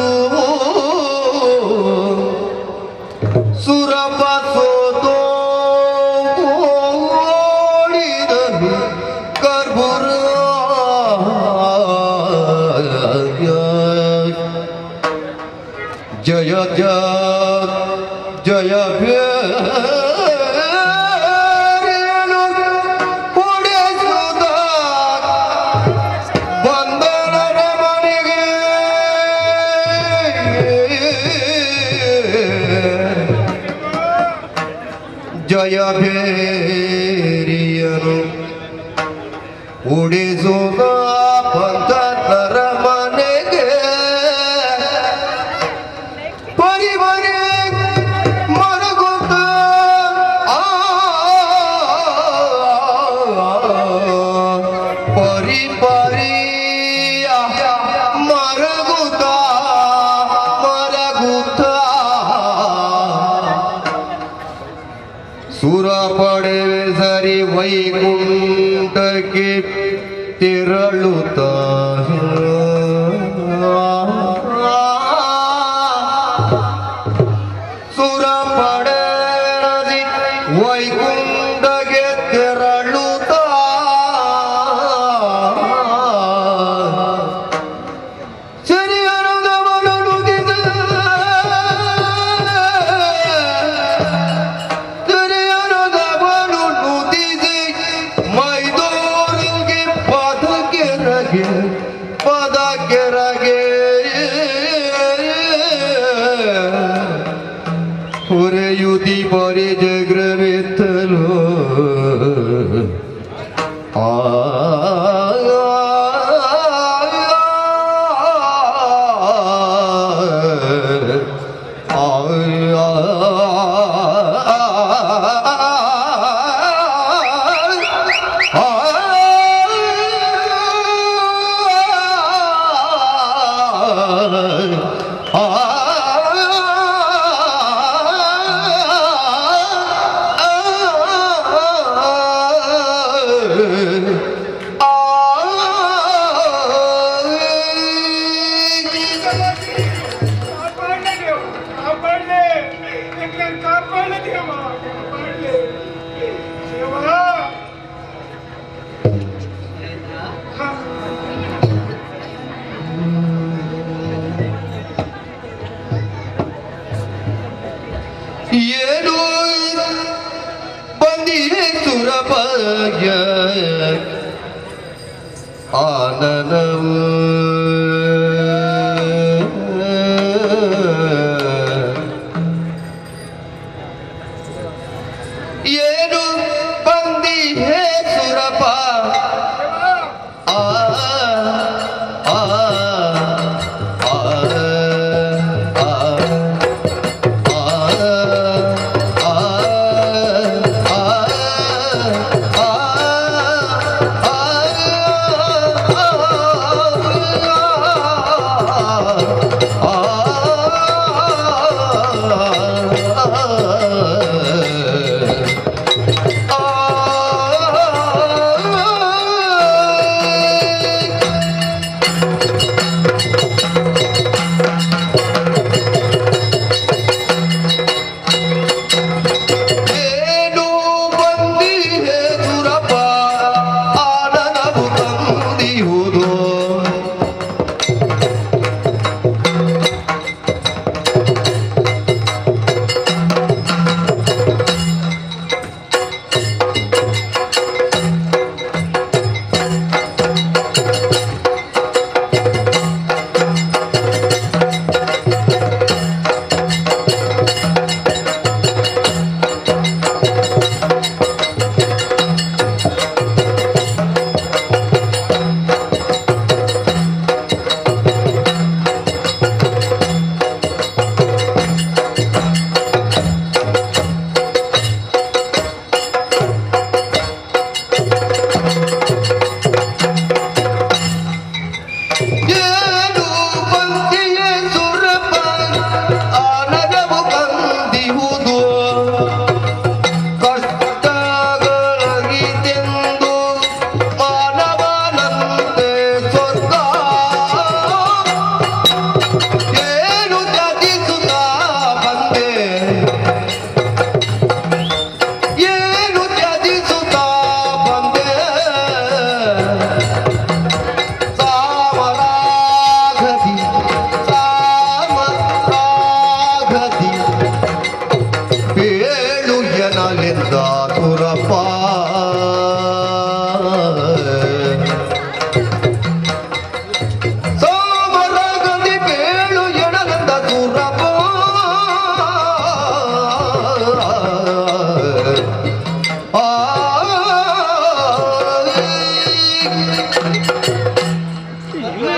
ಸುರಪ ಸೋತೋಡಿದನು ಕರ್ಬುರ ಜಯ ಜಯ ಜಯ ಭೇರಿಯನು ಉಡಿಸುತ್ತ ಬಂದನರ ಮನೆಗೆ ಜಯ ಭೇರಿಯನು ಉಡಿಸುತ್ತ ಬಂದನರ ಮನೆಗೆ ಪರಿಮರೆ ಮರಗುತ್ತ ಆ ಪರಿ ಪರಿಯ ಮರಗುತ್ತ ಮರಗುತ್ತ ಸುರ ಪಡೆವೆ ಸರಿ ವೈಕುಂಠಕ್ಕೆ ತೆರಳುತ್ತ ಸುರ ಪಡೆದಿ ವೈಕುಂಠಗೆ ತೆರಳುತ್ತ ಸರಿಯರದವನು ನುಡಿದ ಸರಿಯರದವನು ನುಡಿದಿ ಮೈದೋರಿಗೆ ಪದಕೆರಗೆ ಪದಕೆರಗೆ ಹೊರೆಯುತಿ ಪರಿಜಗ್ರವೆತ್ತಲು ಆ ಆ ಏನು ಬಂದಿಯೇ ಸುರಭಾಗ್ಯ ಆನನವು ಏನು ಬಂದಿಹೇ ಸುರಪ ಆ ಆ ಆ ಆ ಏನು ಬಂದಿಹೆ ಸುರಪ ಆನನವು ತಂದಿಹುದು ಏನು ಬಂದಿಯೇ ಸುರಪ ಆನನವು ಬಂದಿಹುದು ಕಷ್ಟಗಳಗಿದೆಂದು ಮಾನವನಂತೆ ಸ್ವರ್ಗ ಏನು ತ್ಯಜಿಸುತ್ತಾ ಬಂದೆ ಏನು ತ್ಯಜಿಸುತ್ತಾ ಬಂದೆ ಸಾಮರಾಗತಿ ಸಾಮರಾಗತಿ ಏಳು ಜನಲಿಂದ ಸುರಪ ಸಾಮರಾಗತಿ ಬೇಳು ಜನಲಿಂದ ಸುರಪ ಆ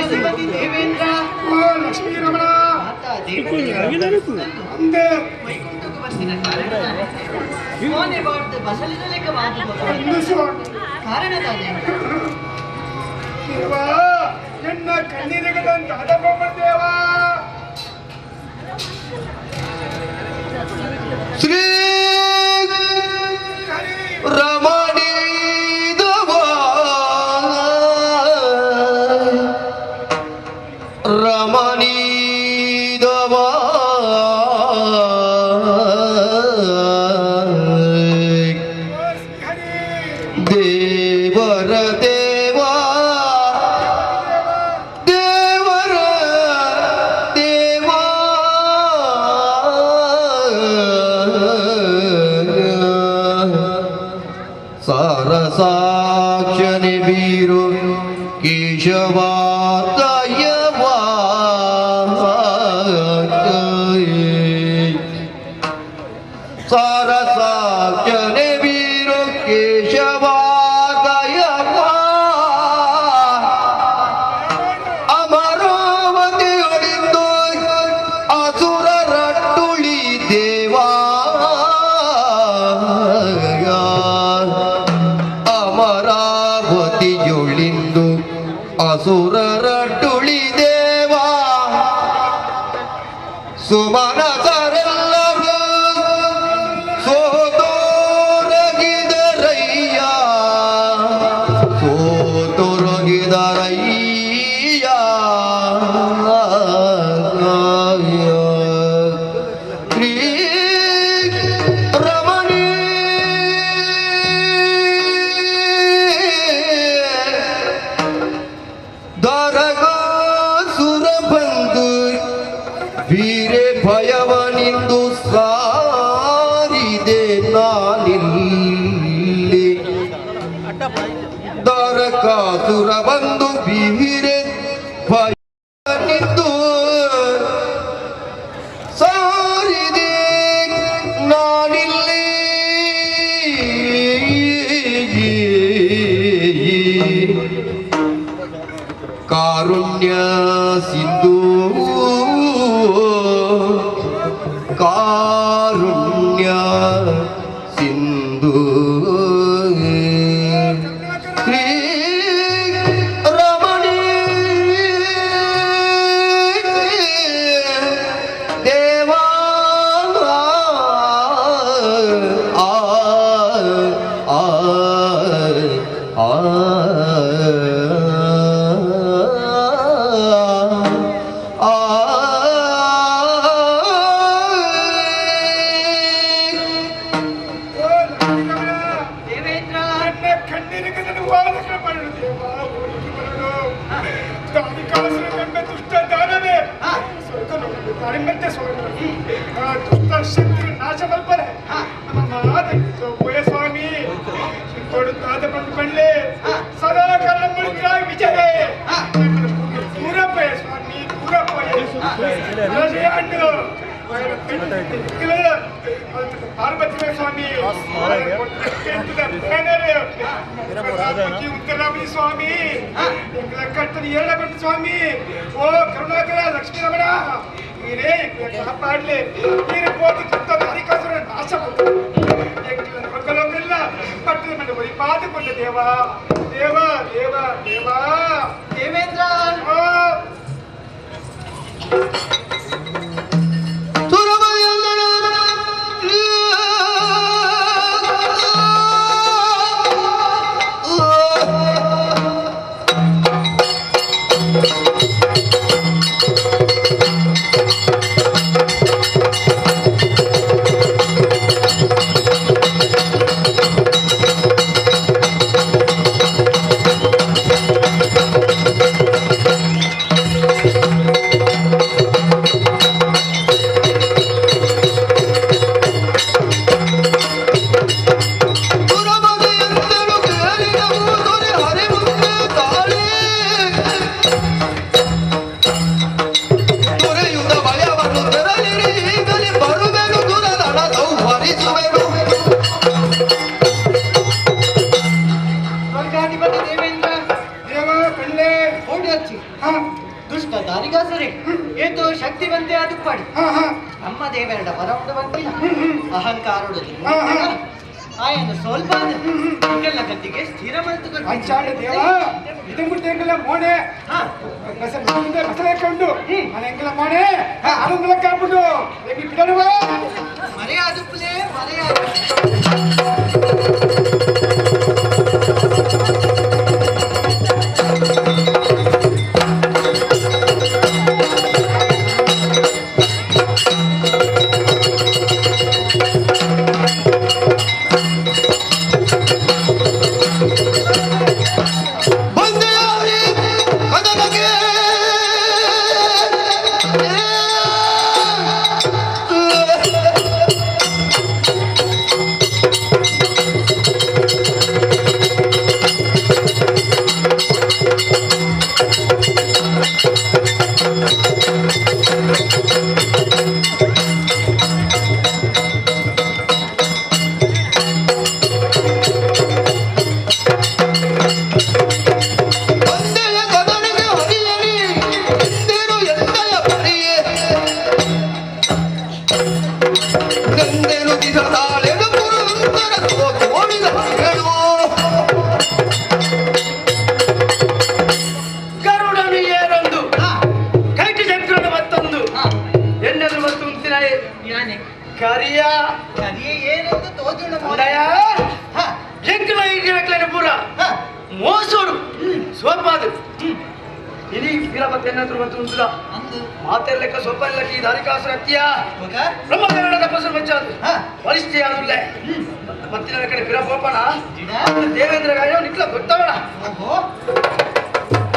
ಅಧಿಪತಿ ದೇವೇಂದ್ರ ಓ ಲಕ್ಷ್ಮೀ ರಮಣ ಮಾತಾ ದೇವತೆಗಳ ಅಂದೆ ವೈಕುಂಠಕ್ಕೆ ಬಂದಿನ ಕಾರಣ ಮೋನೆ ಬಾರ್ದು ಬಸಲಿನ ಲೆಕ್ಕವಾದ ಒಂದು ಸ್ವಾಮಿ ಕಾರಣ ತಾನೆ ದೇವಾ ಎನ್ನ ಕಣ್ಣೀರಿಗದಂತ ದೇವಾ ಶ್ರೀ ಹರಿ ರಮಣೀದವ ರಮಣೀದವ ಓ ಶ್ರೀ ಹರಿ ದೇವರ ದೇವ ದೇವರ ದೇವ ಸಾರಸಾಕ್ಷನಿ ವೀರು ಕೇಶವ ದಯವಾ ಸಾರಸಾಕ್ಷನಿ ವೀರು ಕೇಶವ ದಯವಾ ಅಮರಾವತಿಯೊಳಿಂದು ಅಸುರರಟ್ಟುಳಿ ದೇವಾ ಅಮರಾವತಿಯೊಳಿಂದು ಅಸುರರಟ್ಟುಳಿ ದೇವಾ ಸುಮನಸರೆಲ್ಲರೂ ಸೋತೋರಗಿದರಯ್ಯ ಸೋತೊರಗಿದರಯ್ಯ ಶ್ರೀ ರಮಣಿ ದರ ತಾರಕಾಸುರ ಬಂದು ಬೀರೆ ಭಯನಿದ್ದು ಸಾರಿದೆ ನಾನಿಲ್ಲಿ. ಕಾರುಣ್ಯ ಸಿಂಧು ಕಾರುಣ್ಯ ಸಿಂಧು ಶ್ರೀ ರಮಣಿ ದೇವಾ ಆ ಆ ಆ ಆ. ಓ ಲಕ್ಷ್ಮೀ. ದೇವೇಂದ್ರ. ನನ್ನ ಕಣ್ಣೀರಿಗೆ ನನ್ನ ವಾದಕ ಮಾಡಲು ದೇವ ಓಡಿಕೆ ಬರಲು ದಾರಿಕಾಸುರನೆಂಬ ದುಷ್ಟ ದಾನವೇ ಸ್ವರ್ಗ ನೋಡಲು ದಾರಿ ಮತ್ತೆ ಸ್ವರ್ಗ ಆ ದುಷ್ಟ ಶಕ್ತಿ ನಾಶ ಮಲ್ಪರೆ ನಮ್ಮ ಮಾದ ಸ್ವಾಮಿ ಕೊಡು ತಾತ ಬಂದು ಬಂಡ್ಲೆ ಸದಾ ಕಾಲ ಮುಳಿದ್ರಾಗಿ ವಿಜಯ ದೂರಪ್ಪಯ್ಯ ಸ್ವಾಮಿ ದೂರಪ್ಪಯ್ಯ ಹಣ್ಣು ಪಾರ್ವತಿ ಸ್ವಾಮಿ ಉತ್ತರಾಮಿ ಸ್ವಾಮಿ ಎಂಗಳ ಕಟ್ಟದ ಏಳಬಂಡು ಸ್ವಾಮಿ. ಓ ಕರುಣಾಕರ ಲಕ್ಷ್ಮೀ ರಮಣ ನೀರೇ ಕಾಪಾಡ್ಲಿ. ನೀರು ಪೋತು ತುತ್ತ ಹರಿಕಾಸುರ ನಾಶ ಎಂಗಳ ಮಕ್ಕಳೊಬ್ಬರೆಲ್ಲ ಪಟ್ಟದ ಮೇಲೆ ಒರಿಪಾದುಕೊಂಡ ದೇವ ದೇವ ದೇವ ದೇವ. ದೇವೇಂದ್ರ. ಆ, ಸ್ವರ್ಗಾಧಿಪತಿ ದೇವೇಂದ್ರ. ದೇವ ಪಳ್ಳೆ. ಓಡಿ ಹಚ್ಚಿ. ಹಾ. ದುಷ್ಟ ದಾರಿಗಾಸರೆ ಏತೋ ಶಕ್ತಿ ಬಂತೆ ಅದು ಪಾಡಿ. ಹಾ ಹಾ. ನಮ್ಮ ದೇವರಡ ವರ ಉಂಡು ಬಂತಿಲ್ಲ ಅಹಂಕಾರುಡು. ಹಾ, ಹಾ. ಆಯನ ಸ್ವಲ್ಪ ಎಂಕೆಲ್ಲ ಗತಿಗೆ ಸ್ಥಿರ ಮಲ್ತು. ಅಂಚಾಡ ದೇವ ಇದು ಮುಟ್ಟ ಎಂಗೆಲ್ಲ ಮೋನೆ. ಹಾ. ಬಸ ಮುಂದೆ ಬಸ ಉಂಡು ನಾನು ಎಂಗೆಲ್ಲ ಮೋನೆ ಆನಂದ ಕಾಪುಂಡು ಎಂಗಿ ಬಿಡನುವ. ಮರೆಯಾದುಪ್ಪಲೇ ಮರೆಯಾದು. ಬಂದೆಯಾರಿ ಕದನಕ್ಕೆ. ಬಂದೆಯ ಕದನಕ್ಕೆ ಹರಿಯಲಿ ಎಂದಿರು ಎಂದಯ ಪರಿಯೇ ನೆಂದೆನು ದಿಸತಾಳೆನು ಪುರಂದರ ಕೋಡಿದ ಹೇಳುವ. ಗರುಡನು ಏರೊಂದು ಕೈಟಿ ಚಕ್ರನು ಮತ್ತೊಂದು ಎನ್ನೆದು ಮತ್ತು ಉಂತಿನಾಯಿ. ಯಾನೆ. ಕರಿಯ. ಕರಿಯ ಏನೆಂದು ತೋಜುಣ. ಉದಯ. ಹಾ. ಎಂಕಲ ಈಗಿನ ಪೂರ ಹಾ. ಮೋಸೋಡು ಸೋಪಾದು ಇನಿ ವೀರಭದ್ರ ಎನ್ನಾದ್ರು ಬಂತು ಉಂಟುದ. ಅಂದು. ಮಾತೆರ್ಲೆಕ್ಕ ಸೊಪ್ಪ ಲೆಕ್ಕ ಈ ದಾರಿಕಾಸುರ ಅತ್ತಿಯ. ಮಗ. ಬ್ರಹ್ಮದೇವರ ತಪಸ್ಸು ಮೆಚ್ಚಾದು. ಹಾ. ವರಿಷ್ಠ ಯಾರುಲ್ಲೆ ಮತ್ತಿನ ಕಡೆ ಪಿರ ಪೋಪಣ. ಜಿಡ. ದೇವೇಂದ್ರ ಗಾಯ ನಿಕ್ಲ ಗೊತ್ತವಣ. ಓಹೋ.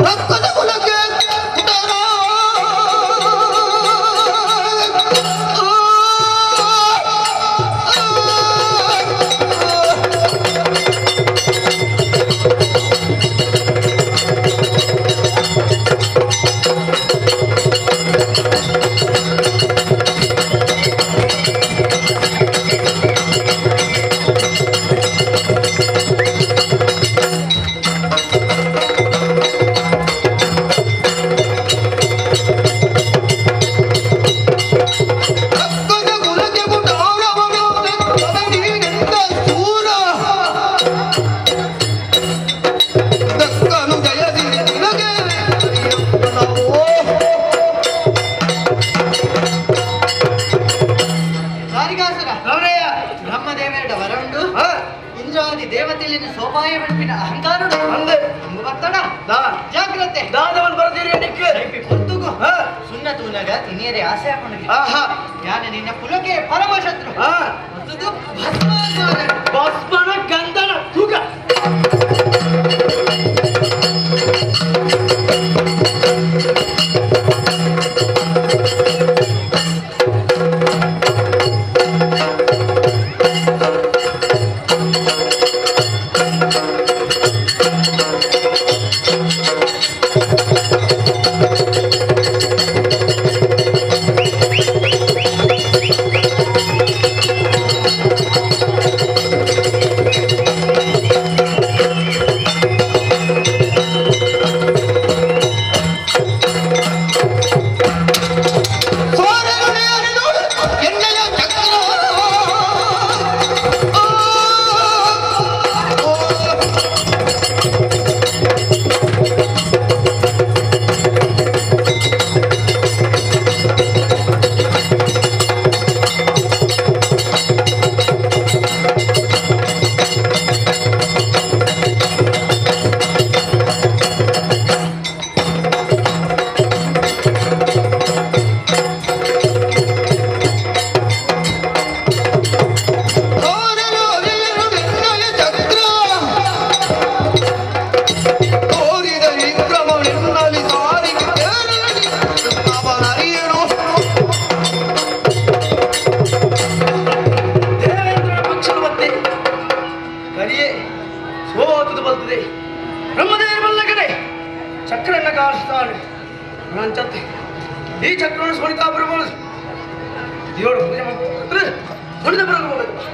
ರಕ್ಕದ ಕುಲಕ್ಕೆ ಉದರ. ಕೋಟಿ ದೇವತೆಲಿನ ಸೋಪಾಯ ಬೆಳಪಿನ ಅಹಂಕಾರ ಅಂದೆ ಬರ್ತಡ ದಾ ಜಾಗ್ರತೆ ದಾದವನ್ ಬರ್ತೀರಿ ನಿಕ್ಕೆ ಸೈಪಿ ಪೊರ್ತುಗು ಹಾ. ಸುಣ್ಣ ತೂನಗ ತಿನಿಯರೆ ಆಸೆ ಹಾಕೊಂಡು ಆಹಾ ಯಾನ ನಿನ್ನ ಕುಲಕ್ಕೆ ಪರಮಶತ್ರು ಹಾ ಮತ್ತದು ಭಸ್ಮ ಭಸ್ಮನ ಗಂಧನ ತೂಕ. ಸೋರನುಡೆ ಅರಿದೋಡು ಎಣ್ಣೆಯ ಚಕ್ರ. ಆ, ಆ. ಸೋರನು ಅರಿಯನು ಎಣ್ಣೆಯ ಚಕ್ರ. ತೋರಿದ ವಿಕ್ರಮವೆನ್ನಲಿ ಸಾರಿಗೆ ತೇರಲಿ ಅವನರಿಯನು. ದೇವೇಂದ್ರನ ಪಕ್ಷದ ಮತ್ತೆ ಕರಿಯೇ ಸೋತುದು ಬಲ್ತದೆ. ಬ್ರಹ್ಮದೇವರು ಬಲ್ಲ ಕಡೆ ಚಕ್ರನ್ನ ಕಾಣಿಸ್ತಾನೆ ನಂಚತ್ತೆ. ಈ ಚಕ್ರವನ್ನು ಸುಣಿತಾ ಬರಬಹುದು. ದೇವರು ಪೂಜೆ ಮಾಡ್ತಾರೆ, ಸುಣಿದ ಬರಬಹುದು.